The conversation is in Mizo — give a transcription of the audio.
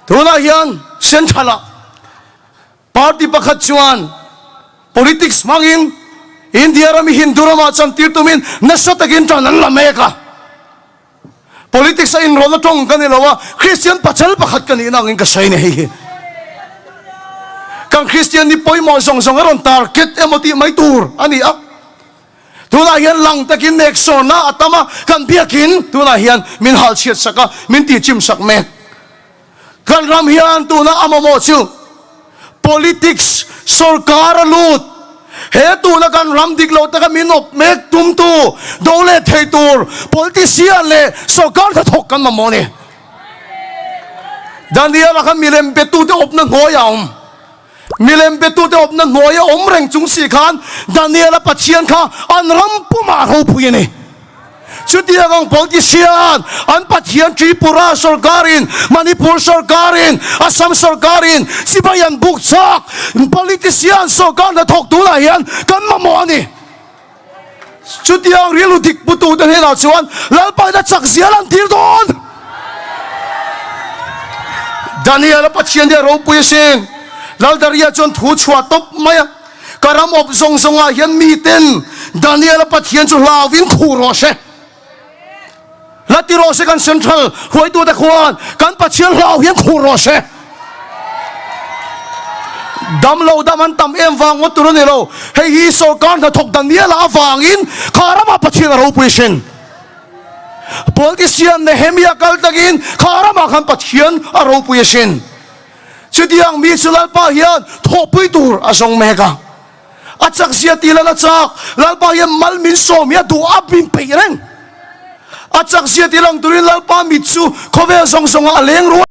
Tunah hian Central-ah party pakhat chuan politics hmangin India ram hi Hindu ramah chantir tumin nasa takin tan an la mek a. Politics a inrawlna tawng ka ni lo a, Kristian pachal pakhat ka nihna angin ka sawi ni hei hi. Kan Kristian ni pawimawh zawng zawng a rawn target emaw tih mai tur a ni a. Tunah hian lang takin neksawnna a tam a, kan biakin tunah hian min halchhiat sak a, min tihchim sak mek. Kan ram hian tuna a mamawh chu politics sorkar a lut. He tuna kan ram dik lo taka min awp mek tumtu do leh thei tur politician leh sorkar hnathawk kan mamawh a ni. Daniel-a kha milem betute awpna hnuai a awm. Milem betute awpna hnuai a awm reng chung si khan Daniel-a Pathian kha an ram pumah a ropui a ni. Chutiang ang politician an Pathian Tripura sorkarin, Manipur sorkarin, Assam sorkarin chibai an buk chak politician sorkar hnathawk tunah hian kan mamawh a ni. Chutiang rilru dik putute hnenah chuan Lalpain a chak zial an tir dawn. Daniel-a Pathian hi a ropui asin. Laldaria chuan thu chhuah tawp mai a, Ka ram awp zawng zawngah hian miten Daniel-a Pathian chu hlauin khuh rawh se. La ti rawh se kan Central hruaitute khuan kan Pathian hlau hian khuh rawh se. Dam lo dam an tam em vang ngawt tur a ni lo. Hei hi sorkar hnathawk Daniela avangin kha ramah Pathian a ropui hrin. Politician Nehemia kal takin kha ramah khan Pathian a ropui hrin. Chutiang mi chu Lalpa hian thawhpui tur a zawng mek a. A chak zia tih lan a chak, Lalpa hian mal min sawm hi a duh a min peih reng. A chak zia tih lang turin Lalpa mit chu khawvel zawng zawngah a leng rual.